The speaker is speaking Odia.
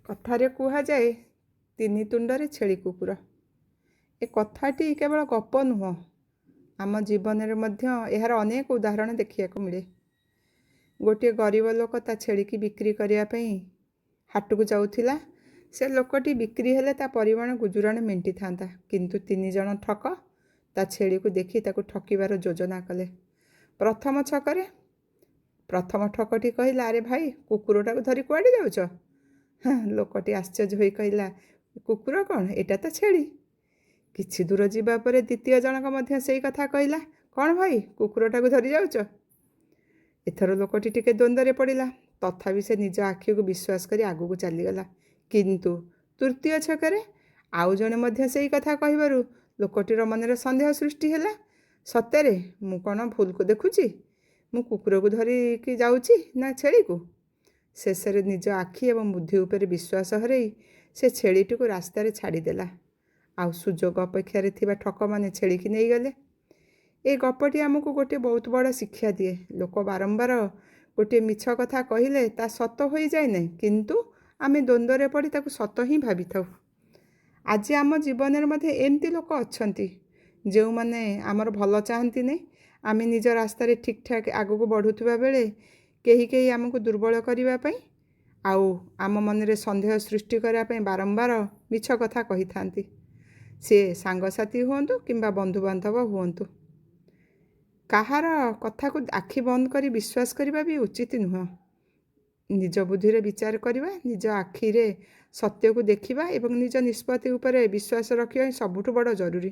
କଥାରେ କୁହାଯାଏ, ତିନି ତୁଣ୍ଡରେ ଛେଳି କୁକୁର। ଏ କଥାଟି କେବଳ ଗପ ନୁହଁ, ଆମ ଜୀବନରେ ମଧ୍ୟ ଏହାର ଅନେକ ଉଦାହରଣ ଦେଖିବାକୁ ମିଳେ। ଗୋଟିଏ ଗରିବ ଲୋକ ତା ଛେଳିକି ବିକ୍ରି କରିବା ପାଇଁ ହାଟକୁ ଯାଉଥିଲା। ସେ ଲୋକଟି ବିକ୍ରି ହେଲେ ତା ପରିବାର ଗୁଜୁରାଣ ମେଣ୍ଟିଥାନ୍ତା। କିନ୍ତୁ ତିନି ଜଣ ଠକ ତା ଛେଳିକୁ ଦେଖି ତାକୁ ଠକିବାର ଯୋଜନା କଲେ। ପ୍ରଥମ ଛକରେ ପ୍ରଥମ ଠକଟି କହିଲା, "ଆରେ ଭାଇ, କୁକୁରଟାକୁ ଧରି କୁଆଡ଼େ ଯାଉଛ?" ଲୋକଟି ଆଶ୍ଚର୍ଯ୍ୟ ହୋଇ କହିଲା, "କୁକୁର କ'ଣ? ଏଇଟା ତ ଛେଳି।" କିଛି ଦୂର ଯିବା ପରେ ଦ୍ୱିତୀୟ ଜଣକ ମଧ୍ୟ ସେଇ କଥା କହିଲା, "କ'ଣ ଭାଇ, କୁକୁରଟାକୁ ଧରି ଯାଉଛ?" ଏଥର ଲୋକଟି ଟିକେ ଦ୍ୱନ୍ଦ୍ୱରେ ପଡ଼ିଲା। ତଥାପି ସେ ନିଜ ଆଖିକୁ ବିଶ୍ୱାସ କରି ଆଗକୁ ଚାଲିଗଲା। କିନ୍ତୁ ତୃତୀୟ ଛକରେ ଆଉ ଜଣେ ମଧ୍ୟ ସେଇ କଥା କହିବାରୁ ଲୋକଟିର ମନରେ ସନ୍ଦେହ ସୃଷ୍ଟି ହେଲା, "ସତରେ ମୁଁ କ'ଣ ଭୁଲକୁ ଦେଖୁଛି? ମୁଁ କୁକୁରକୁ ଧରିକି ଯାଉଛି ନା ଛେଳିକୁ?" ଶେଷରେ ନିଜ ଆଖି ଏବଂ ବୁଦ୍ଧି ଉପରେ ବିଶ୍ୱାସ ହରାଇ ସେ ଛେଳିଟିକୁ ରାସ୍ତାରେ ଛାଡ଼ିଦେଲା। ଆଉ ସୁଯୋଗ ଅପେକ୍ଷାରେ ଥିବା ଠକମାନେ ଛେଳିକି ନେଇଗଲେ। ଏ ଗପଟି ଆମକୁ ଗୋଟିଏ ବହୁତ ବଡ଼ ଶିକ୍ଷା ଦିଏ। ଲୋକ ବାରମ୍ବାର ଗୋଟିଏ ମିଛ କଥା କହିଲେ ତା ସତ ହୋଇଯାଏ ନାହିଁ, କିନ୍ତୁ ଆମେ ଦ୍ୱନ୍ଦ୍ୱରେ ପଡ଼ି ତାକୁ ସତ ହିଁ ଭାବିଥାଉ। ଆଜି ଆମ ଜୀବନରେ ମଧ୍ୟ ଏମିତି ଲୋକ ଅଛନ୍ତି, ଯେଉଁମାନେ ଆମର ଭଲ ଚାହାନ୍ତି ନାହିଁ। ଆମେ ନିଜ ରାସ୍ତାରେ ଠିକ୍ଠାକ୍ ଆଗକୁ ବଢ଼ୁଥିବା ବେଳେ କେହି କେହି ଆମକୁ ଦୁର୍ବଳ କରିବା ପାଇଁ ଆଉ ଆମ ମନରେ ସନ୍ଦେହ ସୃଷ୍ଟି କରିବା ପାଇଁ ବାରମ୍ବାର ମିଛ କଥା କହିଥାନ୍ତି। ସିଏ ସାଙ୍ଗସାଥି ହୁଅନ୍ତୁ କିମ୍ବା ବନ୍ଧୁବାନ୍ଧବ ହୁଅନ୍ତୁ, କାହାର କଥାକୁ ଆଖି ବନ୍ଦ କରି ବିଶ୍ୱାସ କରିବା ବି ଉଚିତ ନୁହଁ। ନିଜ ବୁଦ୍ଧିରେ ବିଚାର କରିବା, ନିଜ ଆଖିରେ ସତ୍ୟକୁ ଦେଖିବା ଏବଂ ନିଜ ନିଷ୍ପତ୍ତି ଉପରେ ବିଶ୍ୱାସ ରଖିବା ହିଁ ସବୁଠୁ ବଡ଼ ଜରୁରୀ।